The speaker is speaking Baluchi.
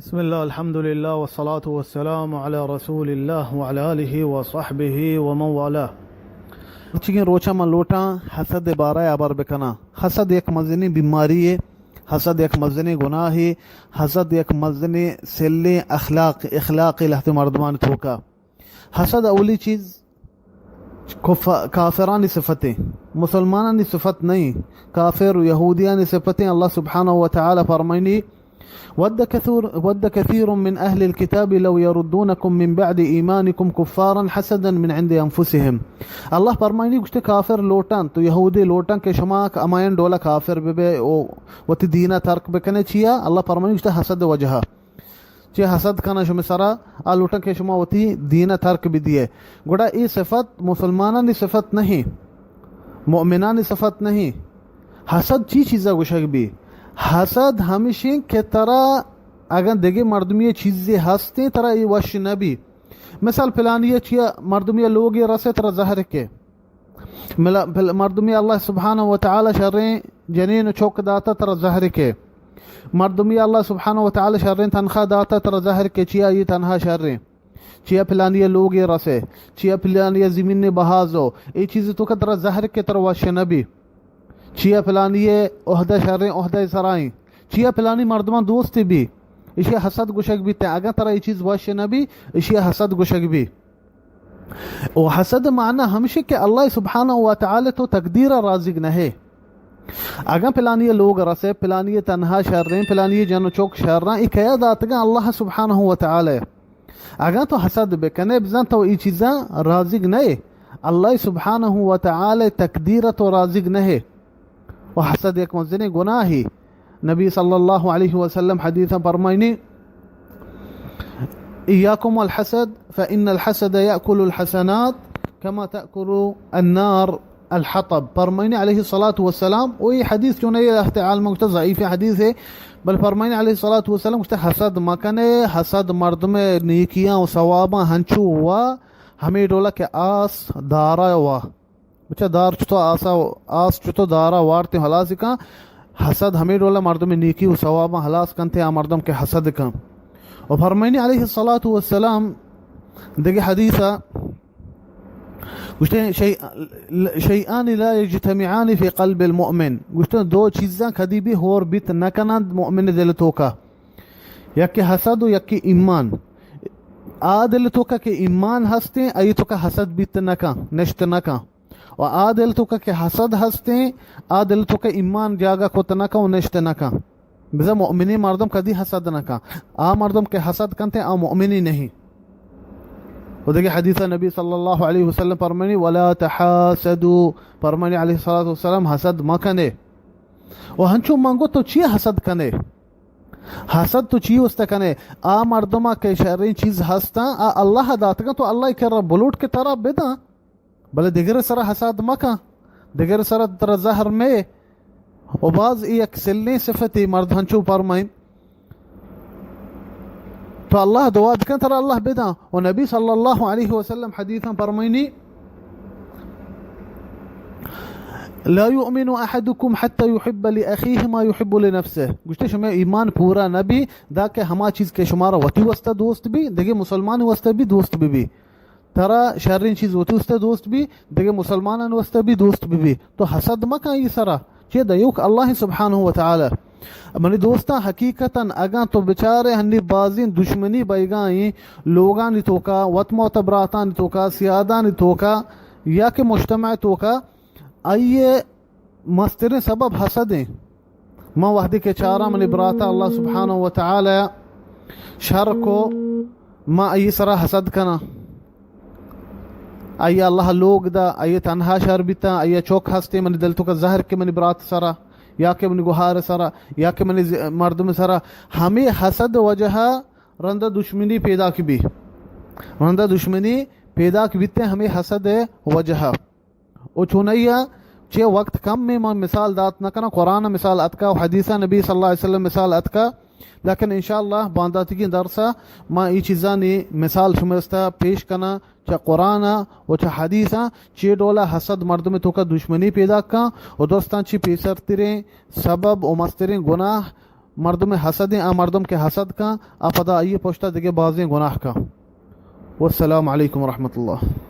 بسم اللہ، الحمدللہ، والصلاة والسلام علی رسول اللہ وعلی آلہ وصحبہ ومن والاه۔ مرچیگیں روچا من لوٹاں حسد بارہ ہبر بکناں۔ حسد یک مزنیں بیماری ہے، حسد یک مزنیں گناہ ہے، حسد یک مزنیں سلیں اخلاق، اخلاق لہتے مردمان توکا۔ حسد اولی چیز کف-، کافرانی صفتیں، مسلمانانی صفت نہیں، کافر و یہودیانی صفتیں۔ اللہ سبحانہ و تعالی فرمائنی، ود كثير، ود كثير من أهل الكتاب لو يردونكم من بعد إيمانكم كفارا حسدا من عند أنفسهم۔ اللہ فرمائنی گوشتے کافر لوٹاں تو یہودی لوٹاں کہ شما امایان ڈولا کافر ببے و وتی دینا ترک بکنے۔ چیا؟ اللہ فرمائنی گوشتے حسد وجہ۔ چہ حسد کناں شمے سرا، آ لوٹاں کہ شما وتی دین ء ترک بدیئے۔ گڑا اے صفت مسلمانانی صفت نہیں، مؤمنانی صفت نہیں۔ حسد چی چیزا گوشگ بی؟ حسد ہمشیں کہ ترا اگاں دگہ مردمی چیزے ہستیں، ترا اے وش نہ بی۔ مثال، پلانی چیا مردمی لوگے رسے، ترا زہر کے۔ ملا-، بل-، مردمی اللہ سبحانہ و تعالی شریں جنین و چوک داتا، ترا زہر کے۔ مردمی اللہ سبحانہ و تعالی شریں تنخواہ داتا، ترا زہر کے۔ چیا یہ تنہا شریں؟ چیا پلانی لوگے رسے؟ چیا پلانی زمین بہازو؟ اے چیز توکا ترا زہر کے، ترا وش نبی۔ چیا پلانی عہدہ شریں عہدہ سرائیں؟ چیا پلانی مردمان دوست بی؟ اشی حسد گوشگ بیتے۔ اگاں ترا اے چیز وش نبی، اشی حسد گوشگ بی۔ و حسد معنی ہمشی کہ اللہ سبحانہ و تعالی تو تقدیر راضی نہ ہے۔ اگاں پلانی لوگ رسے، پلانی تنہا شریں، پلانی جن و چوک شریں، اے کیا داتگاں؟ اللہ سبحانہ و تعالی۔ اگاں تو حسد بکنے، بزن تو اے چیزاں راضی نہ ہے۔ اللہ سبحانہ و تعالی تقدیر تو راضی نہ ہے۔ و حسد یک مزنیں گناہے۔ نبی صلی اللہ علیہ وسلم حدیثا فرمائنی، ایاکم والحسد فإن الحسد يأكل الحسنات كما تأكل النار الحطب۔ فرمائنی علیہ الصلاة والسلام، و یہ حدیث چونہ یہ اہت عالم گوشتا ضعیف حدیث ہے، بل فرمائنی علیہ الصلاة والسلام گوشتا، حسد مکنے، حسد مردم نیکیاں و ثواباں ہنچو و ہمیں ڈولا کہ آس دارا و بچا دار چتو آسا، آس چتو دارا وارتے ہلاس کن، حسد ہمیں ڈولا مردم نیکی و ثواباں ہلاس کنتے، آ مردم کہ حسد کن۔ و فرمائنی علیہ الصلاة والسلام دگہ حدیثا گوشتے، شیء-، شیئان لا یجتمعان فی قلب المؤمن، گوشتے دو چیزاں کدی بھی ہور بیت نہ کنند مؤمن دل توکا، یکی حسد و یکی ایمان۔ آ دل توکا کہ ایمان ہستیں، آئی توکا حسد بیت نہ کن، نشت نہ کن۔ و آ دل توکا کہ حسد ہستیں، آ دل توکا ایمان جاگہ کت نہ کن و نشت نہ کن۔ بزاں مؤمنیں مردم کدی حسد نہ کن۔ آ مردم کہ حسد کنتے، آ مؤمنی نہیں۔ و دگہ حدیث نبی صلی اللہ علیہ وسلم فرمانی، ولا تحاسدوا، فرمانی علیہ الصلاة والسلام، حسد مکنے۔ و ہنچو من گو تو چی حسد کنے؟ حسد تو چی واسطہ کنے؟ آ مردما کہ شریں چیز ہستاں، آ اللہ داتگاں، تو اللہ کرا بلوٹ کہ ترا بداں۔ بلے دگر سرا حسد مکن، دگر سرا ترا زہر مے۔ و باز اے یک سلیں صفتے مرد ہنچو پرمائن۔ تو اللہ دعا بکن ترا اللہ بداں۔ و نبی صلی اللہ علیہ وسلم حدیثاں پرمائنی، لا یؤمن احدکم حتی یحب لأخیہ ما یحب لنفسہ۔ گوشتے شمے ایمان پورا نبی، دا کہ ہما چیز کہ شمارا وتی واسطہ دوست بی، دگہ مسلمان واسطہ بھی دوست بی بی۔ ترا شریں چیز وتی واسطہ دوست بی، دگہ مسلمانان واسطہ بھی دوست بی بی۔ تو حسد مکن ای سرا۔ چے دیوک اللہ سبحانہ و تعالی۔ منی دوستاں، حقیقتاً اگاں تو بچارے ہنی بازیں دشمنی بیگائیں لوگانی توکا، وت موت براتانی توکا، سیادانی توکا، یا کہ مجتمع توکا، آئیے مستریں سبب حسد ایں۔ ما وہدے کہ چاراں منی براتا اللہ سبحانہ و تعالی شر کو، ما آئی سرا حسد کناں۔ آئی اللہ لوگ دا، آئی تنہا شر بیتا، آئی چوک ہستے منی دل توکا زہر کہ منی برات سرا، یا کہ منی گوہار سرا، یا کہ منی ز-، مردم سرا۔ ہمیں حسد وجہ رندا دشمنی پیداک بی۔ رندا دشمنی پیداک بیتے ہمیں حسد وجہ۔ و چونیا چہ وقت کم میں من مثال دات نہ کناں، قرآن مثال اتکا و حدیث نبی صلی اللہ علیہ وسلم مثال اتکا، لیکن انشاءاللہ بانداتگیں درسا ما ای چیزانی مثال شمستا پیش کناں، چہ قرآن و چہ حدیثاں چے ڈولا حسد مردم توکا دشمنی پیدا کن و درستاں چی پیسرتریں سبب و مستریں گناہ مردم حسدیں، آ مردم کہ حسد کن، آ پدا آئی پشتا دگہ بازیں گناہ کن۔ والسلام علیکم ورحمۃ اللہ۔